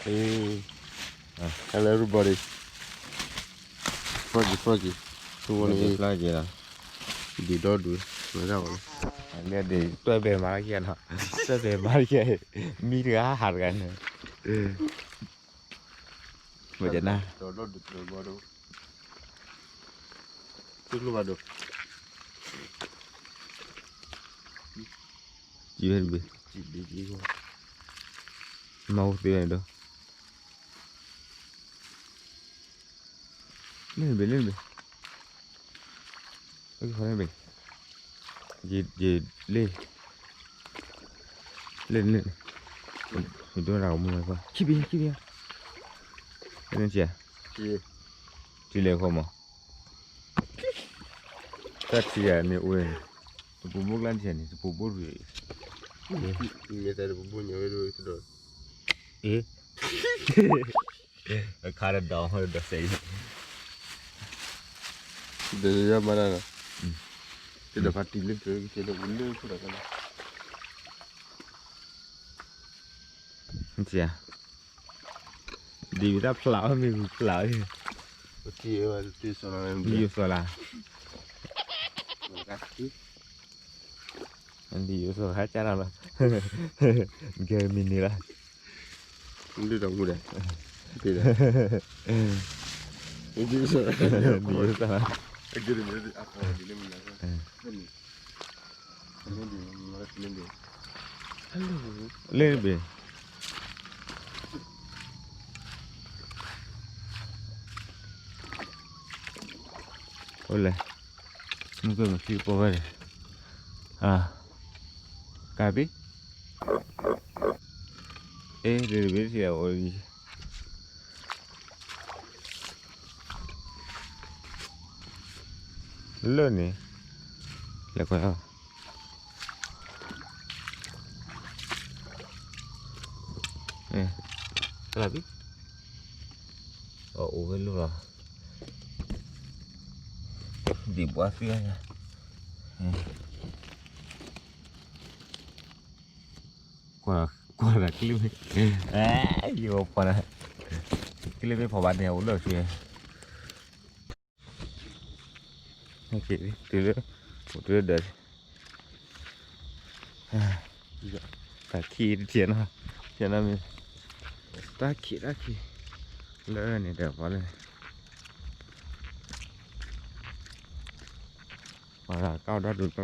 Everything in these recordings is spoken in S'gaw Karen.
Hello everybody. Froggy, Froggy. သူဝဲန့ၣ် ဖျါက့ၤလီၤ. ဒုးဒီဒုး မ့ၢ်ဒၣ်ဝဲလီၤ. လၢဒုး တွဲၢ်ဘဲမၤလၢကဲနီၤ, တွဲၢ်ဘဲမၤလၢကဲ, မံတဂၤဟးတဂၤန့ၣ်, မ့ၢ်ဒၣ်နၤ, သူကျိဘၣ်ဒိ စံးဝဲတဘ့ၣ်, မၤဝဲသ့ဝဲန့ၣ်ဒီး, လၢနဘ့ၣ် လၢနဘ့ၣ်, လၢနဘ့ၣ်, ယလ့, လၢန, ယဒိနၤကမူၢ်, ခံဘ့ၣ် ခံဘ့ၣ်, လၢနထံၣ်ဧါ, ထံၣ်လဲၣ်ဃီမး, တၢ်ထံၣ်ဂၤန့ၣ်အိၣ်, တပူၤဘိၣ်ကျါထံၣ်န့ၣ် တပူၤဘိၣ်ရ့ၣ်, မ့ၢ်တပူၤဘိၣ်ညါဝဲဒၣ်, အ့ အခါတဒီး ဟိုဒီးစဲးအံၤ, ဒီးယမၤဒၣ်လီၤ, တဒီးဖးတံၢ်လၢကလၢကလၢ, ဒ်ဝံၤတၢ်ဖျါအီၤ မ့ၢ်ဂုာ်ဖျါအီၤ, ဒ်ယိၤစီၤလါ, ဒ်ယိၤစီၤဟဲကၢ်နၤလီၤ, ကဲမံၤန့ၣ်လီၤ. ဒ်ဒီးမူဒီး, ဒ်ဒီး, ဒ်ဒီး, လၢဘ့ၣ်, အိၣ်လဲၣ်, မုၢ်ကမၤသံပိာ်ဝဲလဲၣ်, ကၢ်ဘ့ၣ် အ့ ဒ်ဘ့ၣ်ထံၣ်အိၣ်လၢန့ၣ်, လဲၤကွၢ်, လၢဘ့ၣ်, အအိၣ်ဝဲလိၣ်လီၤ, ဒ်ဘှါသံညါ ကွၢ်, ကွၢ်ဒၣ်ကျ့မ့ၢ်, ယိၤဖီၣ်နၤ, ကျ့မ့ၢ်ဖီၣ်ဘၣ်န့ၣ် အိၣ်လၢဆူ, တုၤလၢ, အိၣ်တုၤလၢဒီး, တၢ်ခံးတထံၣ်နီၤ, ထံၣ်နီၤမ့ၢ်, တၢ်ခံးတၢ်ခံး, လၢန့ၣ်ဒီးပှၤလၢန့ၣ်, ပှၤကၢ်ဒၣ်ဒုးကလီက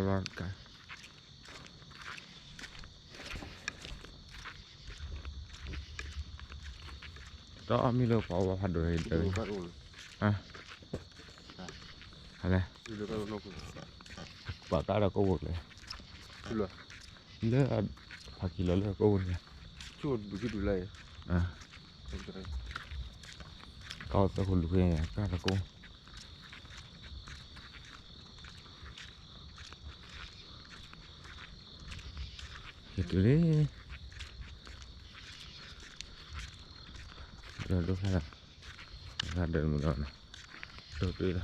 ါ ဒီးမ့ၢ်လၢပှၤဝဲဖးဒိၣ်န့ၣ်ဒီး, ဟါလဲၣ်, ပှၤကါဒီးကိးဘိလဲၣ်, လၢ, ဖးကံလီၤလၢကိးဘိန့ၣ်, ကီၢ်သၢခိၣ်လူၤဃ့န့ၣ် ကါဒီးကိး ယတုၤလံ, ဒီးဒိဖျါလီၤ, ဖျါဒီးမုၢ်ဒီးန့ၣ်, ဒိတုၤလီၤ,